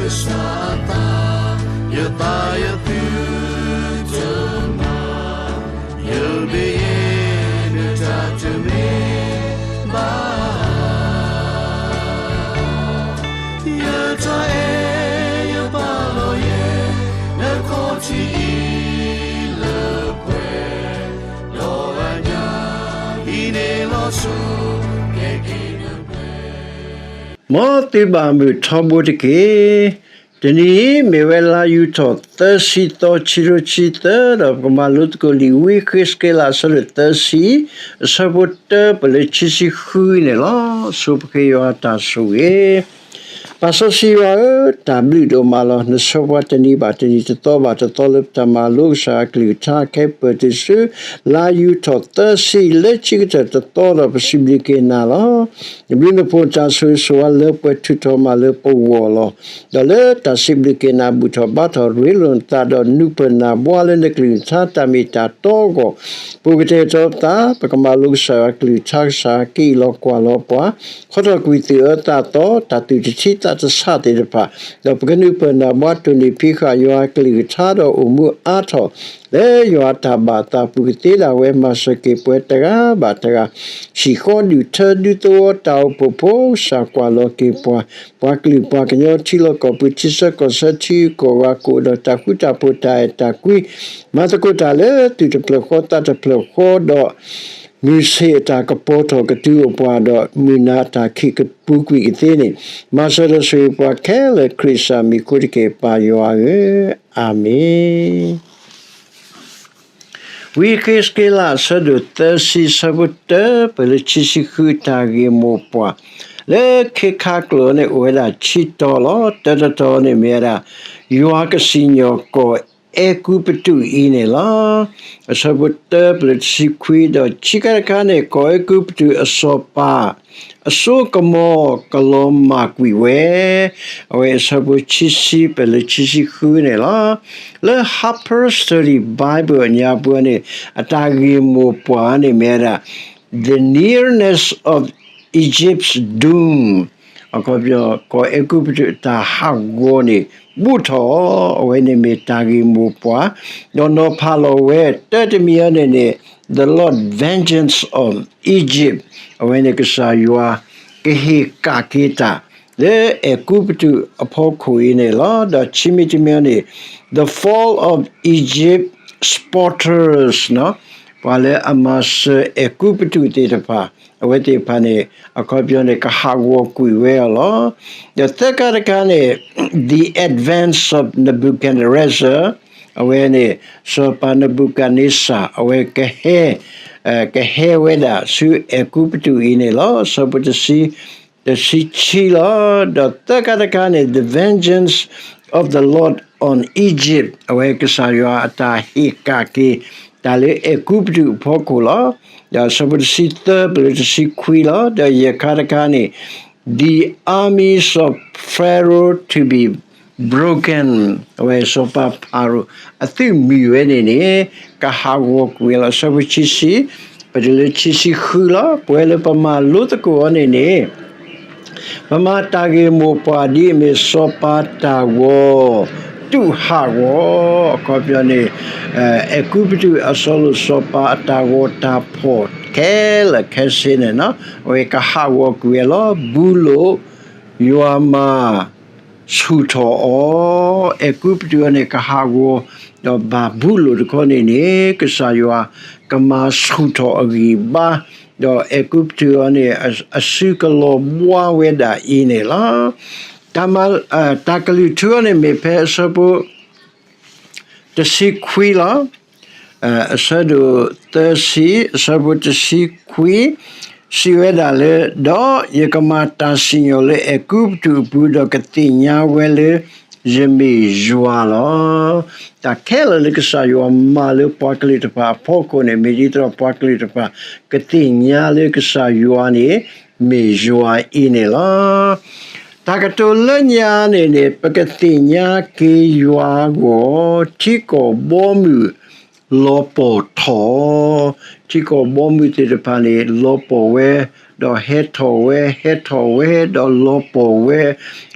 ကစၢ်အသး, ယသးယသုတမၤ, ယမ့ၢ်ယဲ နတၢ်တမ့ၢ်ဘၣ်. ယတၢ်အဲၣ်ယပာ်လီၤယဲ နခီၣ်ထံးအံၤလၢပှဲၤ, ဒီးအညၣ်အံၤန့ၣ်လီၤဆီ ကဲက့ၤနပှဲၤ. မ်သုဘၣ်မုာ်ထီဘိတက့ၢ်. တနံၤအံၤ မ့ၢ်ဝဲလါယူၤထီၣ်သၢဆံသီ ခံကထိခံဆံသၢ ဒီးပကမၤလိသကိးလံာ်ဝံဃ့းစက့လး အဆၢဒိၣ်သၢဆံ, အဆၢဖိတၢပၢၢ်လၢခံဆံဃုန့ၣ်လီၤ. ဆိပဃ့ယွၤတၢ်ဆိၣ်ဂ့ၤ. ပၢ်စီဆှံယွၤဧၢ, တၢ်ဘျုးဒိၣ်မးလီၤ. နဆှၢပှၤတနံၤဘၣ်တနံၤ တသီဘၣ်တသီ လၢပတၢ်မၤလိကစၢ်ယွၤအကလုၢ်ကထါ ခဲအံၤပၢၢ်တုၤဆူ လါယူၤထီၣ်သၢဆံ လၢခံကတၢၢ်တသီဒီး ပစံးဘျုးက့ၤနၤလီၤ. နဘျုးနဖှိၣ်နတၢ်ဆိၣ်ဂ့ၤဆိၣ်ဝါလၢပှဲၤထုးထီၣ်မးလၢပဂီၢ်လီၤ. ဒီးလၢတၢ်စံးဘျုးက့ၤနၤ ဘူၣ်ထီၣ်ဘါထီၣ်ရ့လိာ်နသး ဒီးနုာ်ပၢၢ်နၢ်ဘှါလၢနကလုၢ်နကထါတၢ်မ့ၢ်တၢ်တီအဂီၢ်, ပကတဲာ်ကတီၤပသး ပကမၤလိကစၢ်ယွၤအကလုၢ်ကထါ ကစၢ်က့ၤလီၤကွၢ်လီၤပှၤ, ခီထီၣ်ကွံာ်သူၣ်အၢသးသီ တၢ်သူၣ်တဆံသးတဆးသ့ၣ်တဖၣ်, ဒီးပကနုာ်ပၢၢ်နၢ်ဘှါတိၢ်နီၣ်ဖံးဃာ်ယွၤအကလုၢ်ကထါဒီးအိၣ်မူအါထီၣ် လၢယွၤအတၢ်ဘၣ်အသးပူၤကသ့ဒၣ်ဝဲ မၤစၢၤက့ၤပှၤတဂၤဘၣ်တဂၤ, ဟံၣ်ဃီဒုၣ်ထၢဒုးသဝီတၢ်အိၣ်ဖှိၣ်ဖိ ကစၢ်ကွၢ်လီၤက့ၤပှၤ, ပှၤကလုာ်ပှၤကညီ ထံလီၢ်ကီၢ်ပူၤ ထံဆၢကီၢ်ဆၢ ထံဂုၤကီၢ်ဂၤ ကအိၣ်ဒီးတၢ်ဃူတၢ်ဖိး တၢ်အဲၣ်တၢ်ကွံ, မၤသကိးတၢ်လၢသူၣ်တဖျၢၣ်ဃီသးတဖျၢၣ်ဃီဒီး မုၢ်ဆ့ၣ်အတၢ်ကပီၤထီၣ်ကတုၤအိၣ်ပှၤဒီး မုၢ်နၤအတၢ်ခံးကပူၤကွံာ်ကသ့န့ၣ်, မၤစၢၤဒီးဆိၣ်ဂ့ၤပှၤခဲလၢာ် ခရံာ်ကစၢ်မံၤအဃိတက့ၢ် ပၢ်ယွၤဧၢ, အၤမ့ၣ်. ဝံဃ့းစက့လး အဆၢဒိၣ်သၢဆံ အဆၢဖိတၢပၢၢ်လၢခံဆံဃု တၢ်ဂ့ၢ်မိၢ်ပှၢ်, လၢခ့ခါကျိာ်န့ၣ် အိၣ်ဝဲဒၣ်ခံတီၤလီၤ. တၢတတီၤန့ၣ်မ့ၢ်ဝဲဒၣ် ယွၤကစံၣ်ညီၣ်ကီၢ်အဲၤကူပတူးအံၤန့ၣ်လီၤ. အဆၢဖိတၢပၢၢ်လၢတဆံခွံ ဒီးခံခါတခါန့ၣ် ကီၢ်အဲၤကူပတူးအစီၤပၤ အစိကမီၤကလီၤမၢ်ကွံာ်ဝဲ, အဝဲအဆၢဖိခံဆံပၢၢ်လၢခံဆံဃုန့ၣ်လီၤ. လၢ Harper's Study Bible အညါပူၤန့ၣ် အတၢ်ဂ့ၢ်မိၢ်ပှၢ်န့ၣ်မ့ၢ်ဝဲဒၣ် The nearness of Egypt's doom, အခီပညီ ကီၢ်အဲၤကူပတူးအတၢ်ဟးဂီၤန့ၣ် ဘူးထီၣ်, အဝဲန့ၣ်မ့ၢ်တၢ်ဂ့ၢ်မိၢ်ပှၢ်, ဒီးနီၤဖးလီၤဝဲ တၢတမံၤအံၤန့ၣ်န့ၣ် The Lord vengeance on Egypt, အဝဲန့ၣ်ကစၢ်ယွၤကဟ့ၣ်ကၣ်က့ၤတၢ် လၢအဲၤကူပတူးအဖီခိၣ်အံၤန့ၣ်လီၤ. ဒီးခံမံၤတမံၤန့ၣ် The fall of Egypt's potters, ပှၤလၢအမၤစၢၤအဲၤကူပတူးသ့ၣ်တဖၣ်, အဝဲသ့ၣ်တဖၣ်န့ၣ် အခီပညီန့ၣ် ကဟးဂီၤကွံာ်ဝဲအီၤလီၤ. ဒီးသၢခါတခါန့ၣ် The advance of Nebuchadnezzar, အဝဲန့ၣ် စီၤပၤနဘူၤခၣ်န့စၢ် အဝဲကဟဲ ကဟဲဝဲဒၣ်ဆူအဲၤကူပတူးအံၤန့ၣ်လီၤ. အဆၢဖိတဆံ တဆံခံလီၤ. ဒီးသၢခါတခါန့ၣ် The vengeance of the Lord on Egypt, အဝဲကစၢ်ယွၤအတၢ်ဟ့ၣ်ကၣ်က့ၤ တၢ်လၢအဲၤကူပတူးအဖီခိၣ်လီၤ. ဒီးအဆၢဖိတဆံသၢပၢၢ်လၢတဆံခွံလီၤ. ဒီးယဲၢ်ခါတခါန့ၣ် The armies of Pharaoh to be broken, အဝဲစီၤပၤဖၤရိၤအသုးမုၢ်ဝဲန့ၣ်န့ၣ် ကဟးဂီၤကွံာ်လီၤ. အဆၢဖိခံဆံ ပတုၤလၢခံဆံဃုလီၤ. ပဝဲလၢပမၤလိသကိးအီၤန့ၣ်န့ၣ် ပမၤတၢ်ဂ့ၢ်မိၢ်ပှၢ်ဒ်အမ့ၢ်စီၤပၤတၢ်ဂီၤ တူၢ်ဟးဂီၤ, အခီပညီန့ၣ် အဲၤကူပတူးအစီၤလိာ်စီၤပၤအတၢ်ဂီၤတၢ်ဖီၣ်ခဲလၢာ်ခဲဆ့န့ၣ် အဝဲကဟးဂီၤကွံာ်ဝဲလီၤ. ဘူလိၣ် ယွၤမၤ ဆူၣ်ထီၣ်အီၤ, အဲၤကူပတူးအံၤန့ၣ် ကဟးဂီၤ, ဒီးဘၤဘူလိၣ်တခီန့ၣ်န့ၣ် ကစၢ်ယွၤကမၤဆူၣ်ထီၣ်အဂံၢ်ဘါ, ဒီးအဲၤကူပတူးအံၤန့ၣ် အစုကလီၤဘှါဝဲဒၣ်အံၤန့ၣ်လီၤ. တၢ်မၤ, တၢ်ကလုၢ်ထူအံၤန့ၣ်မ့ၢ်ဖဲအဆၢဖိ တဆံခွံလီၤ. အဆၢဒိၣ်သၢဆံ အဆၢဖိတဆံခွံ စံးဝဲဒၣ်လၢ ဒီးယကမၤတၢ်စံၣ်ညီၣ်လၢအဲၤကူပတူးအပူၤဒီးကသ့ၣ်ညါဝဲလၢယမ့ၢ်ယွၤလီၤ. တၢ်ခဲလၢာ်လၢကစၢ်ယွၤမၤလၢပှၤကလုာ်တဖၣ်အဖီခိၣ်န့ၣ် မ့ၢ်ဒ်သိးပှၤကလုာ်တဖၣ် ကသ့ၣ်ညါလၢကစၢ်ယွၤန့ၣ် မ့ၢ်ယွၤအံၤန့ၣ်လီၤ. တၢ်ကတိၤလၢညါန့ၣ်န့ၣ် ပကသ့ၣ်ညါက့ၤယွၤအဂီၢ် ထံကီၢ်ဘီမုၢ် လီၤပီၢ်ထီၣ်, ထံကီၢ်ဘီမုၢ်သ့ၣ်တဖၣ်န့ၣ် လီၤပီၢ်ဝဲ, ဒီးဟဲထီၣ်ဝဲ, ဟဲထီၣ်ဝဲ, ဒီးလီၤပီၢ်ဝဲ,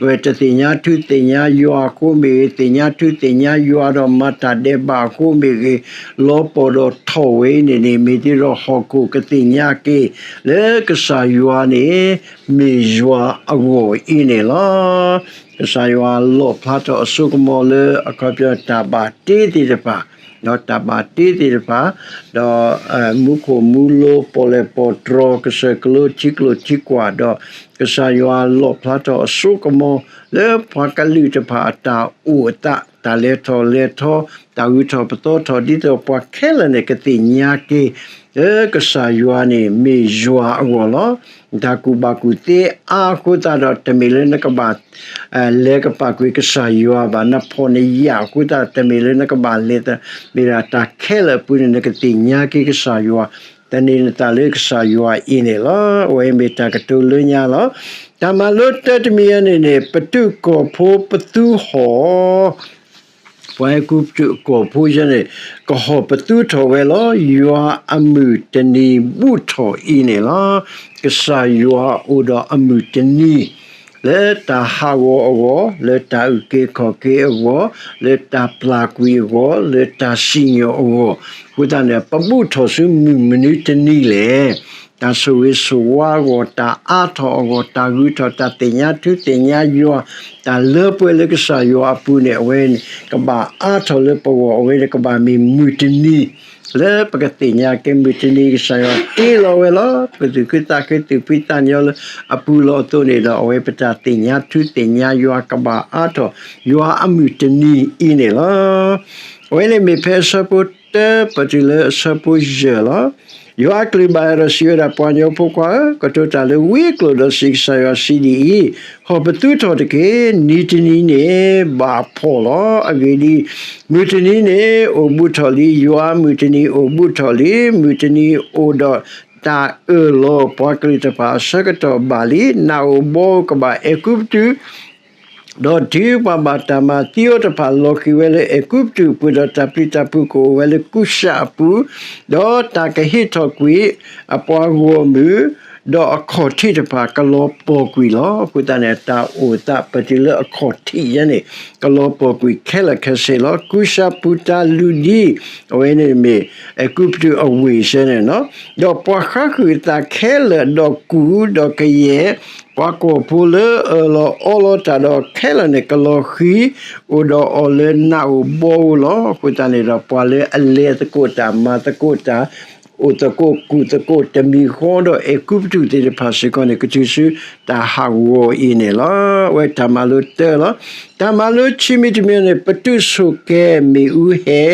ဝဲတသ့ၣ်ညါထူသ့ၣ်ညါယွၤအဃိမ့ၢ်ဂ့ၤ, သ့ၣ်ညါထူသ့ၣ်ညါယွၤဒီးမၤတၢ်ဒဲးဘးအဃိမ့ၢ်ဂ့ၤ, လီၤပီၢ်ဒီးထီၣ်ဝဲအံၤန့ၣ်န့ၣ် မ့ၢ်ဒ်သိးဟီၣ်ခိၣ်ကသ့ၣ်ညါက့ၤ လၢကစၢ်ယွၤန့ၣ် မ့ၢ်ယွၤအဂီၢ်အံၤန့ၣ်လီၤ. ကစၢ်ယွၤလီၣ်ဖျါထီၣ်အစိကမီၤလၢအခီပညီတၢ်ဘၣ်တ့သ့ၣ်တဖၣ်, ဒီးတၢ်ဘၣ်တ့သ့ၣ်တဖၣ်, ဒီးမူခိၣ်မူလိၤ ပီၣ်လဲၣ်ပီၣ်တြီၤ ကစၢၢ်ကလိထံကျိထံကွၢ်, ဒီးကစၢ်ယွၤလီၣ်ဖျါထီၣ်အစိကမီၤ လၢပှၤကလုာ်တဖၣ်အတၢ်အိၣ်အသး တၢ်လဲၤထီၣ်လဲၤထီ တၢ်ဂုၤထီၣ်ပသီထီၣ် ဒ်သိးပှၤခဲလၢာ်န့ၣ် ကသ့ၣ်ညါက့ၤ လၢကစၢ်ယွၤန့ၣ် မ့ၢ်ယွၤအဂီၢ်လီၤ. တၢ်ကူၣ်ဘၣ်ကူၣ်သ့အါအဃိသတးဒီး တမ့ၢ်လၢနကဘၣ် လဲၤကပာ်ကွံာ်ကစၢ်ယွၤဘၣ်. နဖှီၣ်နယာ်အဃိသတး တမ့ၢ်လၢနကဘၣ်လဲၤ, မ့ၢ်ဒၣ်တၢ်ခဲလၢာ်အပူၤန့ၣ် နကသ့ၣ်ညါက့ၤကစၢ်ယွၤ, သန့ၤနသးလၢကစၢ်ယွၤအံၤန့ၣ်လီၤ. အဝဲမ့ၢ်တၢ်ကတိၤလၢညါလီၤ. တၢ်မၤလိတၢတမံၤအံၤန့ၣ်န့ၣ် ပတုာ်ကီၢ်ဖိပသူဟီၣ် ပှၤအဲၤကူပတူးအကီၢ်ဖိယဲန့ၣ် ကဟီၣ်ပသူထီၣ်ဝဲလီၤ. ယွၤအမုၢ်တနံၤဘူၣ်ထီၣ်အံၤန့ၣ်လီၤ. ကစၢ်ယွၤအိၣ်ဒီးအမုၢ်တနံၤ လၢတၢ်ဟးဂီၤအဂီၢ်, လၢတၢ်အုၣ်က့ၤခီၣ်က့ၤအဂီၢ်, လၢတၢ်ပျၢ်ကွံာ်အဂီၢ်, လၢတၢ်စံၣ်ညီၣ်အဂီၢ်, အဃိသတးန့ၣ် ပဘူၣ်ထီၣ်ဆူမုၢ်မနုၤတနံၤလဲၣ်. တၢ်ဆိၣ်ဂ့ၤဆိၣ်ဝါအဂီၢ်, တၢ်အါထီၣ်အဂီၢ်, တၢ်ဂုၤထီၣ်, တၢ်သ့ၣ်ညါထူသ့ၣ်ညါယွၤ, တၢ်လၢပှဲၤလၢကစၢ်ယွၤအပူၤန့ၣ် အဝဲန့ၣ် ကဘၣ်အါထီၣ်လၢပဂီၢ်, အဝဲန့ၣ်ကဘၣ်မ့ၢ်မုၢ်တနံၤ လၢပကသ့ၣ်ညါက့ၤမုၢ်တနံၤ ကစၢ်ယွၤတ့လီၤဝဲလီၤ. ပကသူၣ်ခုသးခု သူၣ်ဖှံသးညီလၢအပူၤလီၤအသိးန့ၣ်ဒီး အဝဲပတၢ်သ့ၣ်ညါထူသ့ၣ်ညါယွၤကဘၣ်အါထီၣ် ယွၤအမုၢ်တနံၤအံၤန့ၣ်လီၤ. အဝဲန့ၣ်မ့ၢ်ဖဲအဆၢဖိတၢ ပတုၤလၢအဆၢဖိယဲၢ်လီၤ. ယွၤအကလုၢ်ဘၣ်အဲၣ်ဒိးစံးဝဲဒၣ် ပှၤကညီဖိခွါဧၢ, ကတိၤတၢ်လၢဝံကျိာ်ဒီးစံး, ကစၢ်ယွၤစံးဒ်အံၤ, ဟီၣ်ပသူထီၣ်တက့ၢ်. နံၤတနံၤန့ၣ်ဘၣ်ဖှီၣ်လီၤ. အဂ့ၢ်ဒ်အံၤ, မုၢ်တနံၤန့ၣ်အိၣ်ဘူးထီၣ်လံ, ယွၤအမုၢ်တနံၤအိၣ်ဘူးထီၣ်လံ. မုၢ်တနံၤအိၣ်ဒီးတၢ်အၢၣ်လီၤ, ပှၤကလုာ်တဖၣ်အဆၢကတီၢ်ဘၣ်လံ. နးဧိၤဘီဧိၤကဘၣ်အဲၤကူပတူး ဒီးတုၤပှၤဘၣ်တၢ်မၤသံအီၤတဖၣ်လီၤဃံၤဝဲလၢအဲၤကူပတူးအပူၤ, ဒီးတၢ်ပျံၤတၢ်ဖုး ကအိၣ်ဝဲလၢကူၡ်ၡးအပူၤ, ဒီးတၢ်ကဟ့ၣ်ထီၣ်ကွံာ်အပှၤဂီၢ်မုၢ်, ဒီးအခီၣ်ထံးတဖၣ်ကလီၤပှီၢ်ကွံာ်လီၤ. အဃိသတးန့ၣ် တၢ်အိၣ်သးပတုၤလၢအခီၣ်ထံးယဲန့ၣ် ကလီၤပှီၢ်ကွံာ်ခဲလၢာ်ခဲဆ့လီၤ. ကူၡ်ၡးပူၤတၢ်လုၢ်ဒံး, အဝဲန့ၣ်မ့ၢ်အဲၤကူပတူးအဝ့ၢ်စဲန့ၣ်လီၤ. ဒီးပှၤဃါဃုာ်အသးခဲလၢာ်, ဒီးကူၣ်, ဒီးကယဲၢ်, ပှၤကီၢ်ဖိလၢအၢၣ်လီၤအီလီၤတၢ်ဒီးခဲလၢာ်န့ၣ် ကလီၤဃံၤ အိၣ်ဒီးအီၤလၢနးဧိၤဘီဧိၤလီၤ. အဃိသတးန့ၣ်ဒီး ပှၤလၢအလဲၤသကိးတၢ် မၤသကိးတၢ် အိၣ်သကိးကူၣ်သကိးတမံၤဃီဒီး အဲၤကူပတူးသ့ၣ်တဖၣ်စ့ၢ်ကီးန့ၣ် ကတုၤဆူတၢ်ဟးဂီၤအံၤန့ၣ်လီၤ. အဝဲတၢ်မၤလိတၢလီၤ. တၢ်မၤလိခံမံၤတမံၤန့ၣ် ပတုာ်ဆိၣ်ကဲၤမ့ၣ်အူဟဲ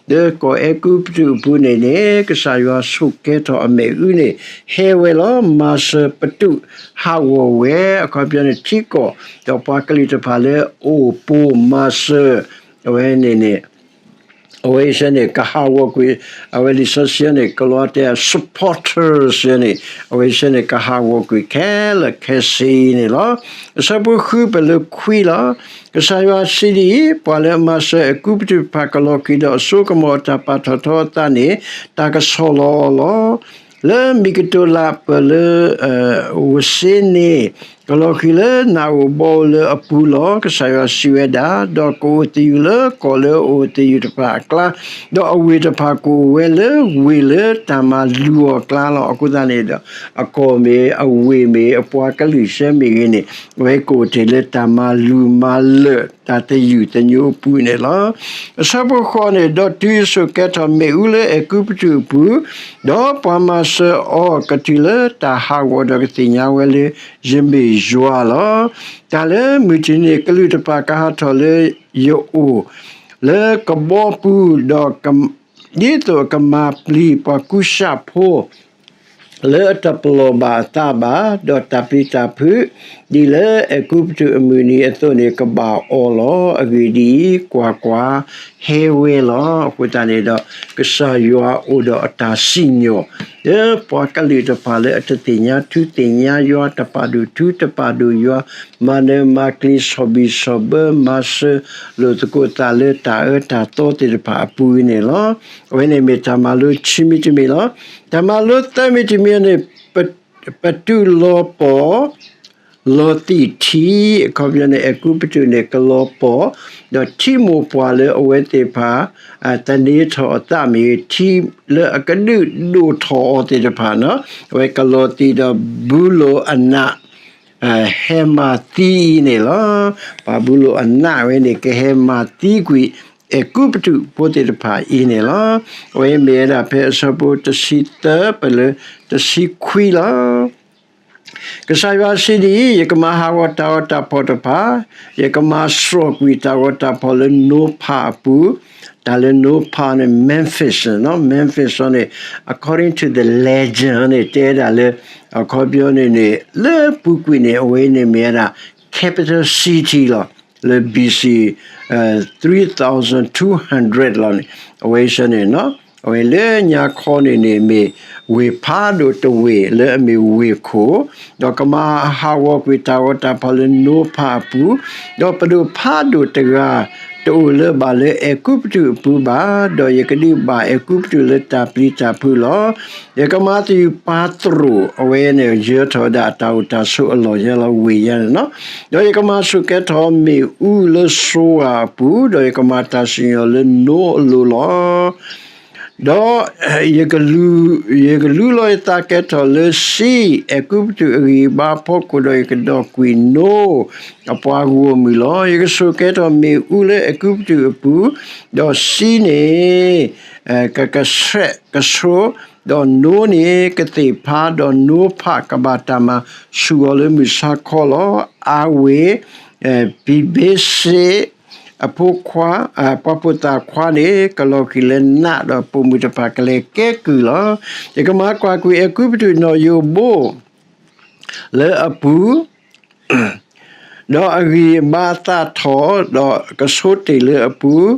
လၢကီၢ်အဲၤကူပတူးအပူၤန့ၣ်န့ၣ် ကစၢ်ယွၤဆိၣ်ကဲၤထီၣ်အမ့ၣ်အူန့ၣ် ဟဲဝဲလီၤ. မၤစၢၤပတုာ်ဟးဂီၤဝဲ အခီပညီန့ၣ် ထံကီၢ် ဒီးပှၤကလုာ်တဖၣ်လၢအိၣ်ပိာ်မၤစၢၤ အဝဲန့ၣ်န့ၣ် အဝဲအံၤစဲန့ၣ် ကဟးဂီၤကွံာ် အဝဲလံာ်စီဆှံန့ၣ် ကလီတဲ supporters န့ၣ် အဝဲအံၤစဲန့ၣ် ကဟးဂီၤကွံာ်ခဲလၢာ်ခဲဆ့န့ၣ်လီၤ. အဆၢဖိဃုပလၢခွံလီၤ. ကစၢ်ယွၤစံးဒ်အံၤ, ပှၤလၢအမၤစၢၤအဲၤကူပတူးတဖၣ်ကလီၤဃံၤဒီးအစိကမီၤအတၢ်ပာ်ထီၣ်ထီအသးန့ၣ် တၢ်ကဆီၣ်လီၤအီၤလီၤ. လၢမံၤကတိၤလးပၢၢ်လၢ ဝ့ၢ်စ့န့ၣ် ကလီၤဃံၤလၢနးဧိၤဘီဧိၤလၢအပူၤလီၤ. ကစၢ်ယွၤစံးဝဲဒၣ်, ဒီးကအိၣ်သယုၢ်လၢကီၢ်လၢအအိၣ်သယုၢ်တဖၣ်အကျါ, ဒီးအဝ့ၢ်တဖၣ်ကအိၣ်ဝဲလၢဝ့ၢ်လၢတၢ်မၤလူၤအီၤအကျါလီၤ. အဃိသတးန့ၣ်ဒီး အကီၢ်မ့ၢ်အဝ့ၢ်မ့ၢ်အပှၤကလုာ်စဲမ့ၢ်ဂ့ၤန့ၣ် အဝဲကအိၣ်တ့ၢ်လၢတၢ်မၤလူၤမၤလၢာ်တၢ်သယုၢ်သညိအပူၤန့ၣ်လီၤ. အဆၢဖိဃိးန့ၣ်, ဒီးတုၤဆိၣ်ကဲၤထီၣ်မ့ၣ်အူလၢအဲၤကူပတူးအပူၤ, ဒီးပှၤမၤစၢၤအီၤကတုၤလၢတၢ်ဟးဂီၤဒီးကသ့ၣ်ညါဝဲလၢယမ့ၢ်ယွၤလီၤ. တၢ်လၢမုၢ်တနံၤန့ၣ် ကလူးတဖၣ်ကဟးထီၣ်လၢယအိၣ်လၢကဘီပူၤ, ဒီး ဒ်သိးအကမၤပျံၤပှၤကူၡးဖိ လၢအတပလီၢ်ဘၣ်အသးဘၣ်, ဒီးတၢ်ပျံၤတၢ်ဖုး ဒ်လၢအဲၤကူပတူးအမုၢ်နံၤအသိးန့ၣ် ကဘၣ်အီၤလီၤ. အဂ့ၢ်ဒ်အံၤ, ကွၢ်ကွၢ်, ဟဲဝဲလီၤ. အဃိသတးန့ၣ်ဒီး ကစၢ်ယွၤအိၣ်ဒီးအတၢ်စံၣ်ညီၣ် လၢပှၤကလုာ်တဖၣ်လၢအတသ့ၣ်ညါထူသ့ၣ်ညါယွၤ, တပာ်ဒိၣ်ထူတပာ်ဒိၣ်ယွၤ, မၤနၢၤမၤကျံၤ, ဆီၣ်ဘံၣ်ဆီၣ်ဘၢ, မၤစၢၤလိာ်သကိးသးလၢတၢ်အၢတၢ်သီသ့ၣ်တဖၣ်အပူၤအံၤန့ၣ်လီၤ. အဝဲန့ၣ်မ့ၢ်တၢ်မၤလိခံမံၤတမံၤလီၤ. တၢ်မၤလိသၢမံၤတမံၤန့ၣ် ပ, ပတုာ်လီၤပီၢ် လီၤသံၣ်ထံ, အခီပညီန့ၣ် အဲၤကူပတူးန့ၣ် ကလီၤပီၢ်, ဒီးထံမိၢ်ပှၢ်လၢအဝဲသ့ၣ်တဖၣ် သန့ၤထီၣ်အသးမ့ၢ်ဂ့ၤ, ထံလၢအကဒုးဒိၣ်ထီၣ်အီၤသ့ၣ်တဖၣ်န့ၣ် အဝဲကလီၤသံၣ်ဒီး ဘူလိၣ်အနး ဟဲမၤသံအံၤန့ၣ်လီၤ. ပှၤဘူလိၣ်အနးဝဲန့ၣ် ကဟဲမၤသံကွံာ် အဲၤကူပတူးဖိသ့ၣ်တဖၣ်အံၤန့ၣ်လီၤ. အဝဲမ့ၢ်ဝဲဒၣ်ဖဲအဆၢဖိတဆံသၢ ပလၢတဆံခွံလီၤ. ကစၢ်ယွၤစံးဒ်အံၤ, ယကမၤဟးဂီၤတၢ်ဂီၤတၢ်ဖီၣ်တဖၣ်, ယကမၤစှီၢ်ကွံာ်တၢ်ဂီၤတၢ်ဖီၣ်လၢနိဖးအပူၤ, တၢ်လၢနိဖးန့ၣ် Memphis န့ၣ်, Memphis န့ၣ် according to the legend န့ၣ် တဲဒၣ်လၢ အခီပညီန့ၣ်န့ၣ် လၢပူၤကွံာ်န့ၣ် အဝဲန့ၣ်မ့ၢ်ဝဲဒၣ် capital city လီၤ. လၢ B C three thousand two hundred လီၤန့ၣ်, အဝဲဆၢန့ၣ် အဝဲလၢညါခီန့ၣ်န့ၣ် မ့ၢ်ဝ့ၢ်ဖးဒိၣ်တဝ့ၢ်လၢအမ့ၢ်ဝ့ၢ်ခိၣ်, ဒီးကမၤဟးဂီၤကွံာ်တၢ်ဂီၤတၢ်ဖီၣ်လၢနိဖးအပူၤ, ဒီးပဒိၣ်ဖးဒိၣ်တဂၤ တအိၣ်လၢၤဘၣ်လၢအဲၤကူပတူးအပူၤဘၣ်, ဒီးယကဒုးဘၣ်အဲၤကူပတူးလၢတၢ်ပျံၤတၢ်ဖုးလီၤ. ယကမၤသယုၢ်ပၤသရိာ်, အဝဲန့ၣ် ယၢၤထီၣ်ဝဲဒၣ်အတၢ်အိၣ်တၢ်ဆိးအလီၢ်ယဲလီၤ ဝ့ၢ်ယဲန့ၣ်လီၤ. ဒီးယကမၤဆူၣ်ကဲထီၣ်မ့ၣ်အူလၢစိၤဝၤအပူၤ, ဒီးယကမၤတၢ်စံၣ်ညီၣ်လၢနိအလိၤလီၤ. ဒီး ယကလူလီၤယသးကဲထီၣ်လၢစံ, အဲၤကူပတူးအဂံၢ်အဘါအဖီခိၣ်, ဒီးယကဒီၣ်ကွံာ်နိအပှၤဂီၢ်မုၢ်လီၤ. ယကဆိၣ်ကဲထီၣ်မ့ၣ်အူလၢအဲၤကူပတူးအပူၤ, ဒီးစံန့ၣ် ကကဆှဲးကဆှိ, ဒီးနိန့ၣ်ကသ့ၣ်ဖး, ဒီးနိဖးကဘၣ်တၢ်မၤဆူၣ်အီၤလၢမုၢ်ဆါခီလီၤ. အၤဝ့ၤ, ဘံဘ့စ့း အဖိခွါ, ပှၤဖိသၣ်ခွါန့ၣ် ကလီၤဃံၤလၢနး, ဒီးပိာ်မုၣ်တဖၣ်ကလဲၤကဲကုၢ်လီၤ. ယကမၤကွၢ်ကွံာ်အဲၤကူပတူးနီၣ်ယိၤဘိ လၢအပူၤ ဒီးအဂံၢ်အဘါအသးထီၣ်, ဒီးကဆိတ့ၢ်လၢအပူၤ,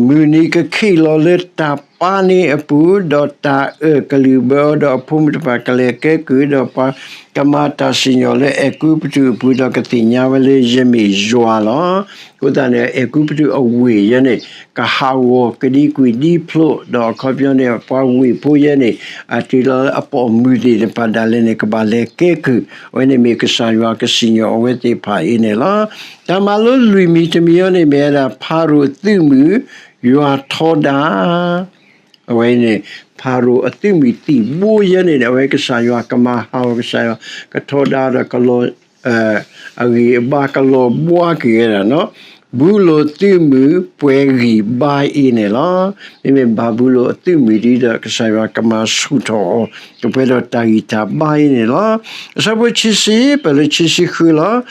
မုၢ်နံၤကခံးလီၤလၢတၢ်ပၢန့ၢ်အပူၤ, ဒီးတၢ်အၢၣ်ကလုၢ်ဘၢအီၤ, ဒီးအဖိမုၣ်တဖၣ်ကလဲၤကဲကုၢ်, ဒီးပှၤကမၤတၢ်စံၣ်ညီၣ်လၢအဲၤကူပတူးအပူၤ, ဒီးကသ့ၣ်ညါဝဲလၢယမ့ၢ်ယွၤလီၤ. အဃိသတးန့ၣ် အဲၤကူပတူးအဝ့ၢ်ယဲန့ၣ် ကဟးဂီၤကဒံကွံာ်ဒံဖျိ, ဒီးအခီပညီန့ၣ် ပှၤဝ့ၢ်ဖိယဲန့ၣ် အတုၤလီၤလၢအပိာ်မုၣ်သ့ၣ်တဖၣ်ဒၣ်လဲာ်န့ၣ် ကဘၣ်လဲၤကဲကုၢ်, အဝဲန့ၣ်မ့ၢ်ကစၢ်ယွၤကစံၣ်ညီၣ်အဝဲသ့ၣ်တဖၣ်အံၤန့ၣ်လီၤ. တၢ်မၤလိလွံၢ်မံၤတမံၤအံၤန့ၣ် မ့ၢ်ဝဲဒၣ် ဖၤရိၤသုးမုၢ် ယွၤထီဒါ အဝဲန့ၣ် ဖၤရိၤအသုးမုၢ်သံၣ်ဘိယဲန့ၣ် အဝဲကစၢ်ယွၤကမၤဟးဂီၤ ကစၢ်ယွၤကထီဒါဒီးကလီၤ အဂံၢ်အဘါကလီၤဘှါက့ၤဝဲဒၣ်နီၤ, ဘူလိၣ်သုးမုၢ်ပှဲၤဂံၢ်ဘါအံၤန့ၣ်လီၤ. မ့မ့ၢ်ဘၤဘူလိၣ်အသုးမုၢ်ဒ်ဒီး ကစၢ်ယွၤကမၤဆူၣ်ထီၣ်အီၤ ကပှဲၤဒီးတၢ်ဂံၢ်တၢ်ဘါအံၤန့ၣ်လီၤ. အဆၢဖိခံဆံ ပၢၢ်လၢခံဆံဃုလီၤ.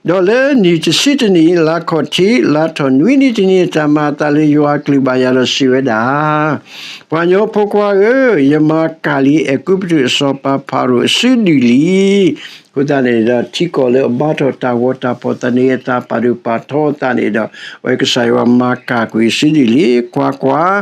ဒီးလၢနံၣ်တဆံတနံၣ် လါခီၣ်ထံး လါထီၣ်နွံနံၣ်တနံၣ် တၢ်မၤအသးလၢယွၤအကလုၢ်ဘၣ်ယၤဒီးစံးဝဲဒၣ်, ပှၤကညီဖိခွါဧၢ, ယမၤကၣ်လံအဲၤကူပတူးအစီၤပၤဖၤရိၤအစုဒုၣ်လံ. အဃိသတးန့ၣ်ဒီး ထံကီၢ်လၢအဘါထီၣ်တၢ်ဂီၤတၢ်ဖီၣ်သန့ၤအသး ပာ်ဒိၣ်ပာ်ထီအသးန့ၣ်ဒီး အဝဲကစၢ်ယွၤမၤကၣ်ကွံာ်အစုဒုၣ်လံ. ကွၢ်ကွၢ်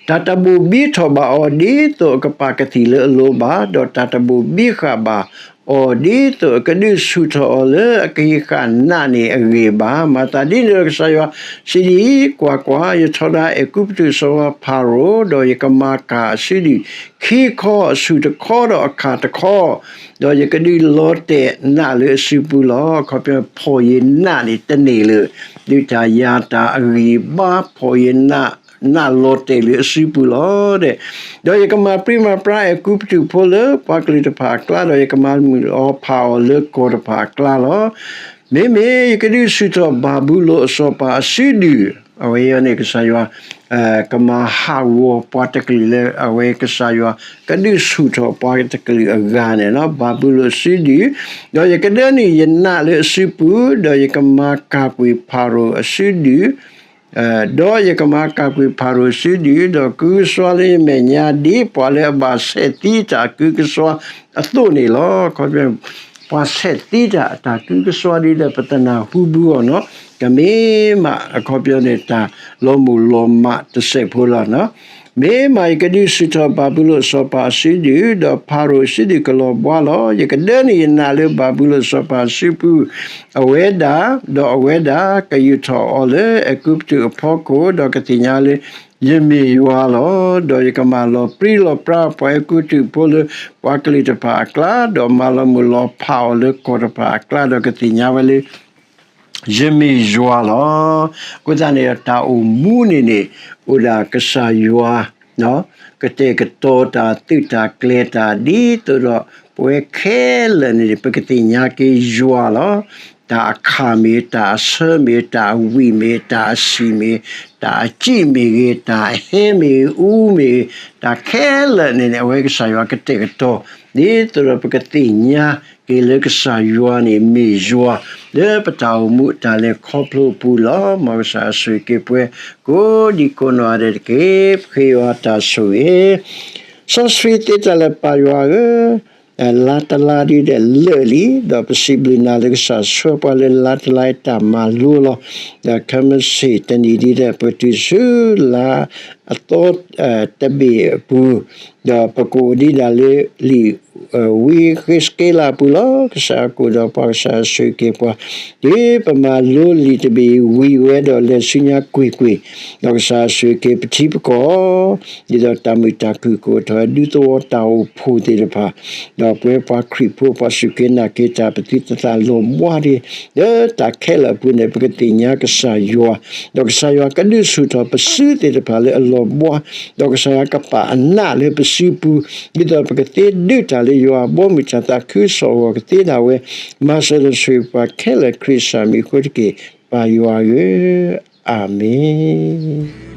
တၢ်တဘိၣ်ဘံထီၣ်ဘၣ်အီၤ ဒ်သိးအကပာ်ကသံၣ်လၢအလိၤဘၣ်, ဒီးတၢ်တဘိၣ်ဘံဃာ်ဘၣ်အီၤ ဒ်သိးအကဒုးဆူၣ်ထီၣ်အီၤလၢအကဟံးဃာ်နးန့ၣ်အဂ့ၢ်ဘၣ်. မၤသးဒ်န့ၣ်ဒီး ကစၢ်ယွၤစံးဒ်အံၤ, ကွၢ်ကွၢ်, ယထီဒါအဲၤကူပတူးစီၤပၤဖၤရိၤ, ဒီးယကမၤကၣ်အစုဒုၣ်ခံခီ, အဆူၣ်တခီဒီးအခၣ်တခီ, ဒီးယကဒုးလီၤတဲာ်နးလၢအစုပူၤလီၤ. အခီပညီ ဖီၣ်ယနးန့ၣ်တန့ၢ်လၢၤ, ဒုးတၢ်ယၤတၢ်အဂံၢ်အဘါ ဖီၣ်ယနး နးလီၤတဲာ်လၢအစုပူၤလီၤ. ဒီးယကမၤပြံမၤပြါအဲၤကူပတူးဖိလၢပှၤကလုာ်တဖၣ်အကျါ, ဒီးယကမၤမုာ်အီၤဖးအီၤလၢကီၢ်တဖၣ်အကျါလီၤ. မ့မ့ၢ်ယကဒုးဆူၣ်ထီၣ်ဘၤဘူလိၣ်အစီၤပၤအစုဒုၣ်, အဝဲအံၤန့ၣ် ကစၢ်ယွၤ ကမၤဟးဂီၤပှၤတကလုာ်လၢအဝဲကစၢ်ယွၤ ကဒုးဆူၣ်ထီၣ်ပှၤတကလုာ်အဂၤန့ၣ်လီၤ. ဘၤဘူလိၣ်အစုဒုၣ်, ဒီးယကဒၢနုာ်ယနးလၢအစုပူၤ, ဒီးယကမၤကၣ်ကွံာ်ဖၤရိၤအစုဒုၣ် ဒီးယကမၤကၣ်ကွံာ်ဖၤရိၤစုဒုၣ်, ဒီးကုကစွါလၢယမဲာ်ညါ ဒ်ပှၤလၢအဘၣ်ဆဲးသံတၢ်အကုကစွါအသိးန့ၣ်လီၤ. ပှၤဆဲးသံတၢ်အတၢ်ကုကစွါဒ်ဒီး ပသနၢ်ဟူဘူးအီၤနီၤ, ကမ့ၢ်မးအခီပညီန့ၣ် တၢ်လီၤမိၢ်လီၤမးတစဲးဖိလီၤနီၤ. မ့ၢ်မး ယကဒုးဆူၣ်ထီၣ်ဘၤဘူလိၣ်စီၤပၤအစုဒုၣ်, ဒီးဖၤရိၤအစုဒုၣ်ကလီၤဘှါလီၤ. ယကဒၢန့ၢ်ယနာ်လၢဘၤဘူလိၣ်စီၤပၤအစုပူၤ, အဝဲဒၣ်, ဒီးအဝဲဒၣ်ကယူာ်ထီၣ်အီၤလၢအဲၤကူပတူးအဖီခိၣ်, ဒီးကသ့ၣ်ညါလၢယမ့ၢ်ယွၤလီၤ. ဒီးယကမၤလီၤပြံလီၤပြါပှၤအဲၤကူပတူးဖိလၢပှၤကလုာ်တဖၣ်အကျါ, ဒီးမၤလီၤမုၢ်လီၤဖးအီၤလၢကီၢ်တဖၣ်အကျါ, ဒီးကသ့ၣ်ညါဝဲလၢ ယမ့ၢ်ယွၤလီၤ. အဃိသတးန့ၣ်ဒီး တၢ်အိၣ်မူန့ၣ်န့ၣ် အိၣ်ဒၣ်ကစၢ်ယွၤ ကတဲာ်ကတီၤတၢ်သုးတၢ်ကျဲၤတၢ် ဒ်သိးဒီး ပဝဲခဲလၢာ်န့ၣ်န့ၣ် ပကသ့ၣ်ညါက့ၤယွၤလီၤ. တၢ်အခၣ်မ့ၢ်ဂ့ၤ, တၢ်အဆၢမ့ၢ်ဂ့ၤ, တၢ်အဝံၣ်မ့ၢ်ဂ့ၤ, တၢ်အဆံၣ်မ့ၢ်ဂ့ၤ, တၢ်အစံၣ်မ့ၢ်ဂ့ၤ, တၢ်အဟဲမ့ၢ်ဂ့ၤ, အူမ့ၢ်ဂ့ၤ, တၢ်ခဲလၢာ်န့ၣ်န့ၣ် အဝဲကစၢ်ယွၤကတဲာ်ကတီၤ ဒ်သိးဒီးပကသ့ၣ်ညါက့ၤလၢကစၢ်ယွၤန့ၣ်မ့ၢ်ယွၤ လၢပတၢ်အိၣ်မူအတၢ်လဲၤခီဖျိအပူၤလီၤ. မ်ကစၢ်ဆိၣ်ဂ့ၤက့ၤပှၤ ကိးဒံကိးနီၢ်ဂၤဒဲးတက့ၢ်. ပဃ့ယွၤတၢ်ဆိၣ်ဂ့ၤ စီဆှံသ့တၢ်လၢပၢ်ယွၤဧၢ, လါတလါဒ်ဒီးလၢာ်လံ, ဒီးပစံးဘျုးနၤလၢကစၢ်ဆှၢပှၤလၢလါတလါအတၢ်မၤလိလီၤ. ဒီးခဲမုၢ်ဆ့ၣ်တနံၣ်ဒ်ဒီး ပတုၤဆူလါအသီတဘ့ၣ်အပူၤ, ဒီးပကအိၣ်ဒံးဒၣ်လၢလံာ် ဝံဃ့းစက့လးအပူၤလီၤ. ကစၢ်ကအိၣ်ဒီးပှၤ ကစၢ်ဆိၣ်ဂ့ၤက့ၤပှၤ, ဒ်ပမၤလိလံာ်တဘ့ၣ်ဝံၤဝဲဒီးလဲၤဆူညါကွ့ၢ်ကွ့ၢ်, ဒီးကစၢ်ဆိၣ်ဂ့ၤက့ၤပထံပကီၢ် ဒ်သိးတၢ်မုာ်တၢ်ခုၣ်ကအိၣ်ထီၣ်ဝဲ ဒူသဝီတၢ်အိၣ်ဖှိၣ်သ့ၣ်တဖၣ်, ဒီးပဝဲပှၤခရံာ်ဖိ ပှၤစူၢ်က့ၤနာ်က့ၤတၢ် ပသုတသးလီၤဘှါဒံး လၢတၢ်ခဲလၢာ်အပူၤန့ၣ် ပကသ့ၣ်ညါကစၢ်ယွၤ, ဒီးကစၢ်ယွၤကဒုးဆူၣ်ထီၣ်ပစုသ့ၣ်တဖၣ်လၢအလီၤဘှါ, ဒီးကစၢ်ယွၤကပာ်အနးလၢပစုပူၤ, ဒ်သိးပကသ့ဒုးတၢ်လၢယွၤအဘီအမုၢ်တၢ်သးခုကစီၣ်အဂီၢ် ကသ့ဒၣ်ဝဲ, မၤစၢၤဒီးဆိၣ်ဂ့ၤပှၤခဲလၢာ် ခရံာ်ကစၢ်မံၤအဃိတက့ၢ်, ပၢ်ယွၤဧၢ, အၤမ့ၣ်.